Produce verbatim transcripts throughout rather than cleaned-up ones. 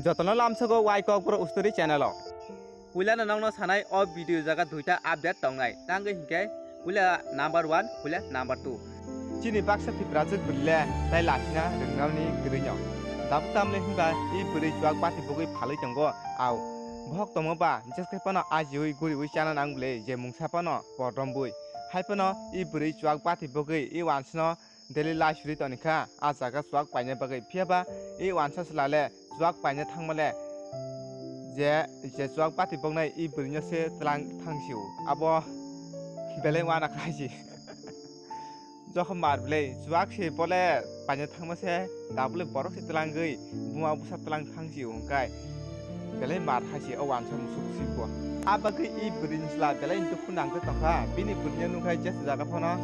Jotono lamsogo Y Kokborok Story channel o. Puilano nokno sanai o video jaga duita update tongnai. Tangwi hinkhe puila number one, puila number two. Chini baksa Tiprajwk bwrwile tai lasina rwngnani kwrwino. Tabuk tamle hinba i bwrwi chuak bati bogwi phalwi tongo. Au, bohok tongma ba jeske phano ajiwi guriwi chana nang bwle je mungsa phano bodrom bwi. Hai phano i bwrwi chuak bati bogwi i wansano daily life suri toni kha, a jaga chuak paina bagwi. Phiya ba i wansa chwla le chuak paina thangma le je, je chuak bati boknai i bwrwino se tlang thang sio. Abo belai wana khai si. Jokhon mar bwle chuak se bole paina thangma se dabule borok se tlangwi buma busa tlang thang sio hwnkhe. Belai mar hai se o wansa musuk siko. A bagwi i bwrwi ni chwla belai dukhu nangwi tongkha. Bini bwrwino nukhai jesa jaga phano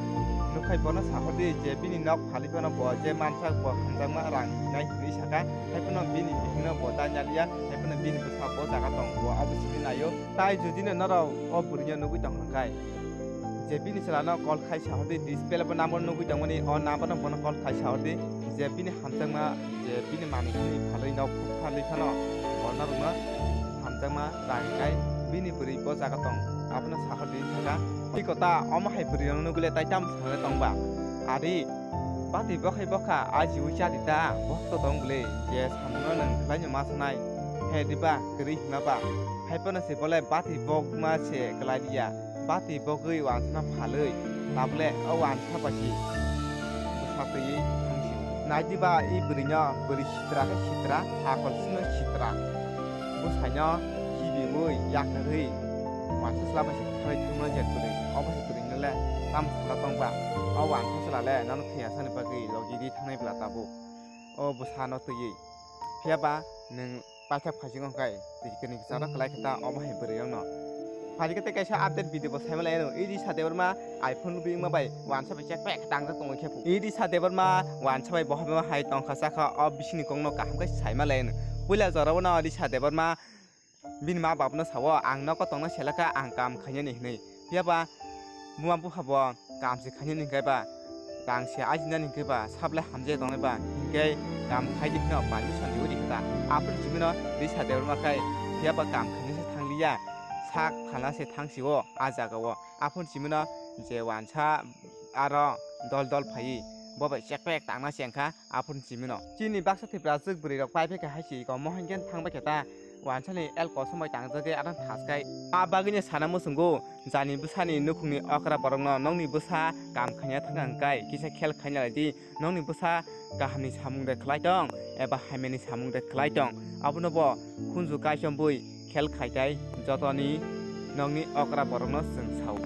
nukhai bono sahordi je bini nok phali phano bo je mansa bo hamjakma rang hinai hinwi saka. Hai phano bini bihikno bo ta nyaliya, hai phano bini bwsa bo jaga tong bo abo simi naio. Tai judino norok o bwrwino nugwi tongkha khai je bini chwlano call khai sahordi display bo number nugwi tongmani, o number no bono call khai sahordi je bini hamjakma je bini manwi hwnwi phalwi nok phuk phalwi phano bo norokno hamjakma rang hinai bini bwrwi bo jaga tong abono sahordi hinwi saka. Tei kota omo hai bwrwi rokno nugwi le tai tamo sanai tongba? Ari bati bokhai bokha ajiwi chadi ta bohok to tong bwle je samungno nwng khlaino ma sanai he diba kwrwi hima ba? Hai phano se bole bati bokma se kwlai liya. Bati bogwi wansana phalwi tabule o wansa bai si bwsa twiwi thang sio. Nai diba i bwrwino, bwrwi sitra khe sitra, akol sino sitra. Bwsaino khibiwi yakarwi wansa chwla bai si phalwi thangmani je bwrwi. Obo hai bwrwino le tamo sala tongba? O wansa chwla le nono thwi asani bagwi logi di thangnai bwla tabuk. O bwsano twiwi. Phiya ba nwng paithak phaising wngkha, twi kwnwi kwcharo kwlai khe ta omo hai bwrwi rokno. Phaikhe tei kaisa update video bo saima lai ano, Idrisa Debbarma iPhone lubi wngma bai wansa bai chek pek tangjak tongwi khe phu. Idrisa Debbarma wansa bai bohorma hai tongkha sakha, o bisingni kokno kaham khe saima lai ano. Puila jorao no Idrisa Debbarma bini ma bapno sao, "Ang nogo tongna selaka, ang kam khainani," hinwi. Phiya ba buma bupha bo kam se khainani hinkhe ba, rang se ajinani hinkhe ba, sablai hamjai tongnai ba, hinkhe kam khai di hino permission riwi rikha ta. Aphuru simi no Idrisa Debbarma khai, phiya ba kam khaina se thang liya, sak phalna se thang sio a jaga o. Aphuru simi no je wansa aro dol dol phaiwi bo bai chek pek tangna se wngkha. Aphuru simi no chini baksa Tiprajwk bwrwi rok pai phaikha hai se iko mohon khe thang baikha ta. Wansani el kosom bai tangjagwi ano thaskai. A bagwino sana muchungo, jani bwsani nukhungni okra borokno nokni bwsa kam khaina thangkha hwnkhe kisa khel khaina lai di. Nokni bwsa kahamni samung de khlai tong eba hamyani samung de khlai tong, abono bo khunju kaichom bui khel khai tai jotoni nokni okra borokno chwng sao.